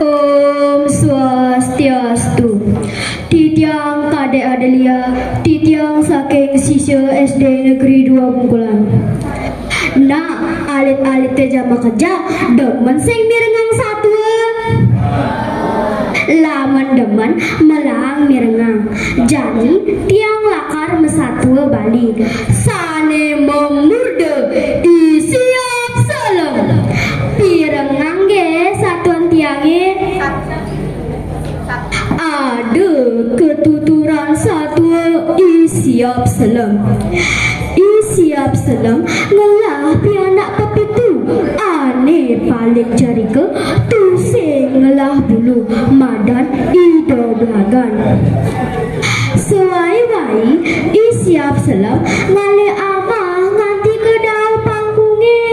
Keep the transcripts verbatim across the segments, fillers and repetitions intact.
Om Swastiastu. Titiang Kadek Adelia, titiang saking sisya S D Negeri dua Bungkulan. Nah, alit-alite jamakejang, demen sing mirengang satua. Lamun demen, melahang mirengang. Jani tiang lakar masatua Bali. Sane mamurda I Siap Selem. Pirengang nggih satuan tiange. Ada katuturan satua I Siap Selem. I Siap Selem ngelah pianak pepitu, ane paling carika tusing ngelah bulu, madan Ida Blagan. Sawai-wai I Siap Selem ngalih amah nganti ka dauh pangkunge.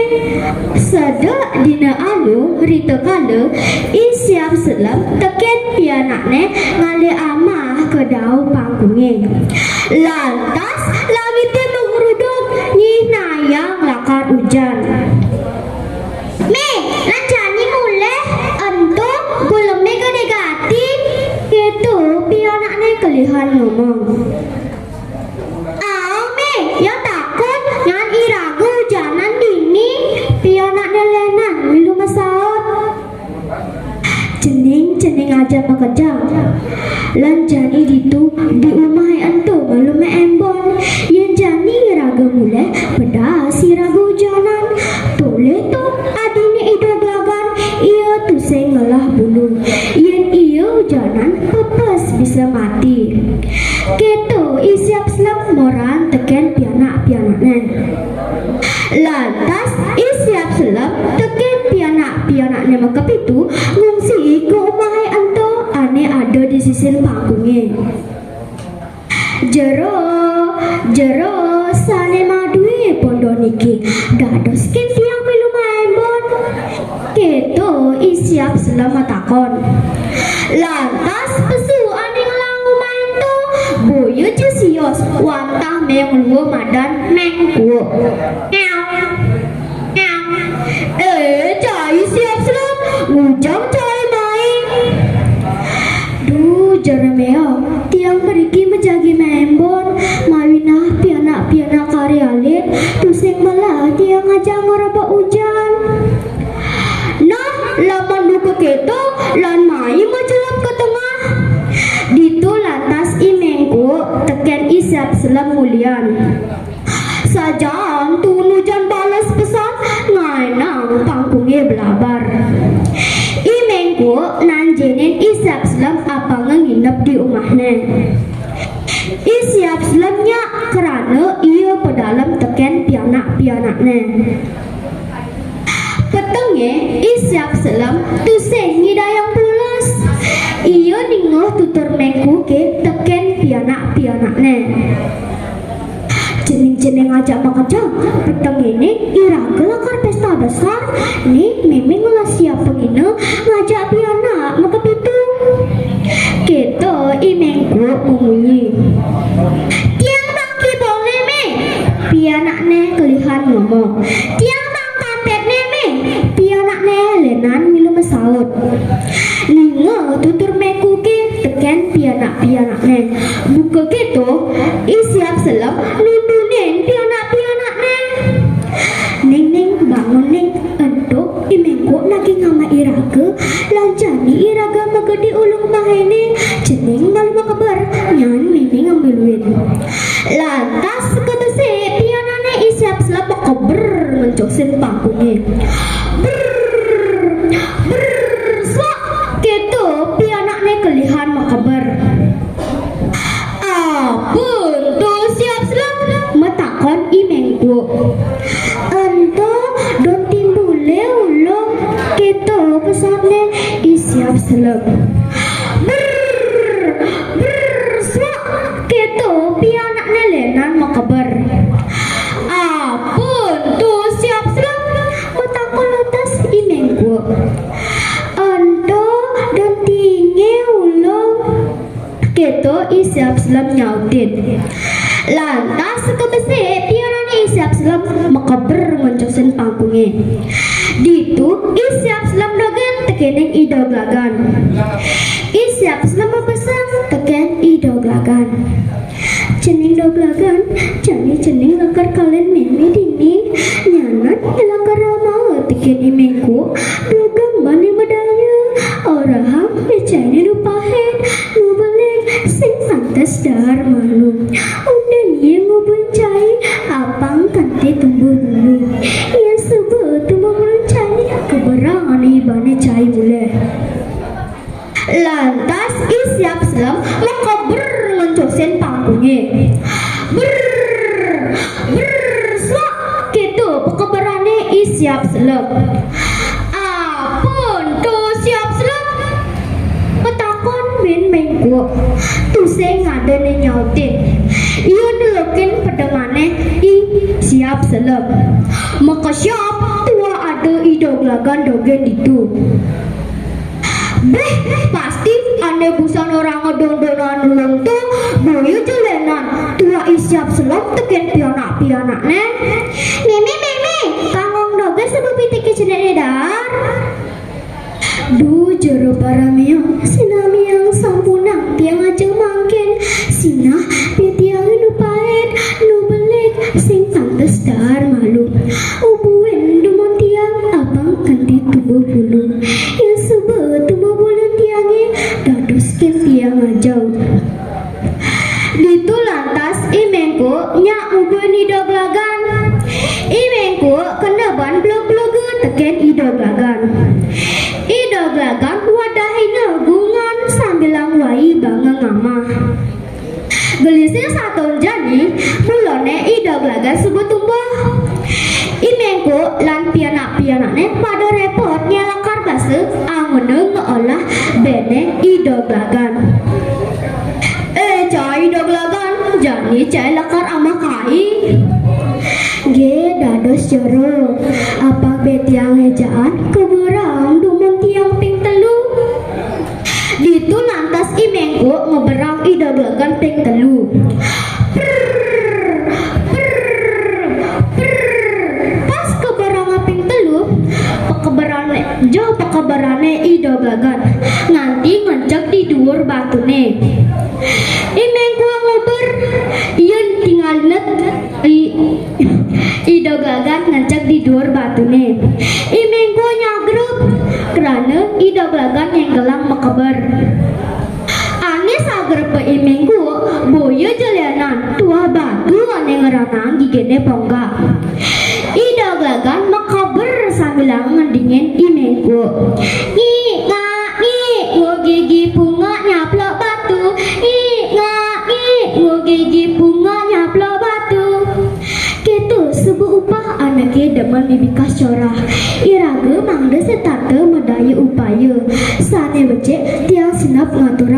Sedek dina anu, rita kala, I Siap Selem teken pianakne ngalih amah ka dauh pangkunge. Lantas langite mangruduk, nyihnayang lakar ujan. "Me, lan jani mulih, ento guleme gede gati," keto pianakne kelihan ngomong. "Aang, Me, ya takon, nyan iraga ujanan dini," pianakne lenan milu masaut. "Cening, cening ajak makejang. Lan jani ditu di umahe ento malu maembon. Yen jani iraga mulih, pedas iraga ujanan. Tolih to adine Ida Blagan, ia tusing ngelah bulu. Yen ia ujanan, pepes bisa mati." Keto I Siap Selem moran teken pianak-pianakne. Lantas I Siap Selem teken pianak-pianakne makapitu ngungsi ka umahe ento ane ada di sisin pangkunge. "Jero, jero sane madue pondo niki, dados ken tiang milu maembon?" Keto I Siap Selem matakon. Lantas pesu ane ngelah umahe ento, boya ja sios wantah meh luh madan Meng Kuuk. "Eh, cai Siap Selem, ngujang cai mai?" "Duh, jero meh, tiang mriki majagi maembon, mawinan pianak-pianak kari alit, tusing melah tiang ajak ngrebak ujan." "Nah, lamun buka keto, lan mai macelep ka tengah." Ditu lantas I Meng Kuuk teken I Siap Selem ngulian. Sajan tunu jan bales pesan, ngaenang pangkunge blabar. I Meng Kuuk nanjenin I Siap Selem apanga nginep di umahne. I Siap Selem nyak krana ia pedalem teken pianak-pianakne. Petenge I Siap Selem tusing nyidayang pules. Ia ningeh tutur Meng Kuuke teken pianak-pianakne. Cening-cening ajak makejang, petengene iraga lakar pesta besar, ne meme ngelah siap pangina ngajak pianak makapitu. Keto I Meng Kuuk mamunyi. Tiang tang kibonge, Me, pianakne kelihan ngomong. Tiang tang kampetne, Me, pianakne lenan milu masaut. Ningeh tutur Meng Kuuke teken pianak-pianakne. Buka keto, I Siap Selem nundunin pianak-pianakne. Ning, Ning, bangun, Ning. Ento I Meng Kuuk nagih ngamah iraga, lan jani iraga magedi ulung mahene, cening malu makeber, nyan meme ngamiluin. Lantas kabesik pianakne I Siap Selem makeber ngencusin pangkunge. Brrr, brrr, swak, keto pianakne kelihan makeber. "Apa ento, Siap Selem?" matakon I Meng Kuuk. "Ento don timbule ulung," keto pesengne I Siap Selem. Brrr, brrr, swak, keto pianakne lenan makeber. "Apa ento, Siap Selem?" matakon lantas I Meng Kuuk. "Ento don tinge ulung," keto I Siap Selem nyautin. Lantas kabesik pianakne I Siap Selem makeber ngencusin pangkunge. Ditu I Siap Selem dogen Kéning I Doglagan. I Siap Selem mabesang tekén I Doglagan. Cening Doglagan, jani cening lakar kalahin mémé dini, nyanan lakar mawa tekén I Méngko, dagang bani madaya, orahang mecainé nu pahit, nu belik, sing pantes dahar malu. Undén ia ngubuhin cai, apang kanti tumbuh bulu. Ia suba tumbuh bulu cai, keberang ané ibané cai mulih. Lantas I Siap Selem makeber ngencosin pangkungé. Ber, ber, suak, kéto pakeberané I Siap Selem. "Apa ento, Siap Selem?" matakon buin Méngko. Tusing ada né nyautin. Ia nelukin pedengané I Siap Selem. Makesiab tuah ada I Doglagan dogén ditu. "Béh, pasti ané busan orahanga dongdonan ulun to, boya ja lénan tuah I Siap Selem tekén pianak-pianakné." "Mémé, mémé, pangkung dogén suba piteket jenikné dahar." "Duh, jero paraméa, sinamiang sampunang tiang ajeng mangkin. Sinah betiangé nu pahit, nu belik, sing pantes dahar malu. Ubuhin dumun tiang, apang kanti tumbuh bulu. Ia suba tumbuh bulu tiangé, dados kén tiang ajeng." Ditu lantas I Méngko nyak ngubuhin I Doglagan. I Méngko kena ban bleg-blega tekén I Doglagan. I Doglagan wadahina gungan sambilang wai banga ngamah. Gelising saton jani, mulané I Doglagan suba tumbah. I Méngko lan pianak-pianakné pada répot ngelakar basa anggona ngeolah béné I Doglagan. "Eh, cai Doglagan, jani cai lakar amah kai." "Nggih, dados jero. Apang bé tiang ngejaan, keberang dumun tiang ping telu." Ditu lantas I Méngko ngeberang I Doglagan ping telu. Prrr, prrr, prrr. Pas keberanga ping telu, pakeberané, joh pakeberané I Doglagan nganti ngenceg di duur batuné. I Méngko nguber, yén tingalina I, I Doglagan ngenceg di duur batuné. I Méngko nyagrep, krana I Doglagan ngénggelang makeber. Ané sagrepé I Méngko, boya ja lénan tuah batu ané ngranaang giginé ponggak. I Doglagan makeber sambilanga ngendingin I Méngko. "Ngik ngak ngik, nguk gigi pungak nyaplok batu. Ngik ngak ngik, nguk gigi pungak nyaplok batu." Kéto suba upah anaké demen mibikas corah. Iraga mangda setata madaya upaya. Sané becik tiang sineb ngatur